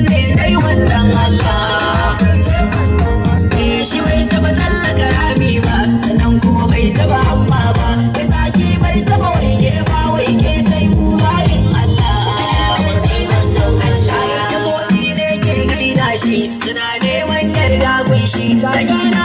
me dai manzon Allah. Eh, shi bai taba tsallaka rami ba, sannan kuma bai taba hamma ba, bai tsaki, bai taba waige ba, waige sai mu bayin Allah. Sai manzon Allah. Dabbobi ne ke gaida shi, suna neman yarda gunshi. Kaki na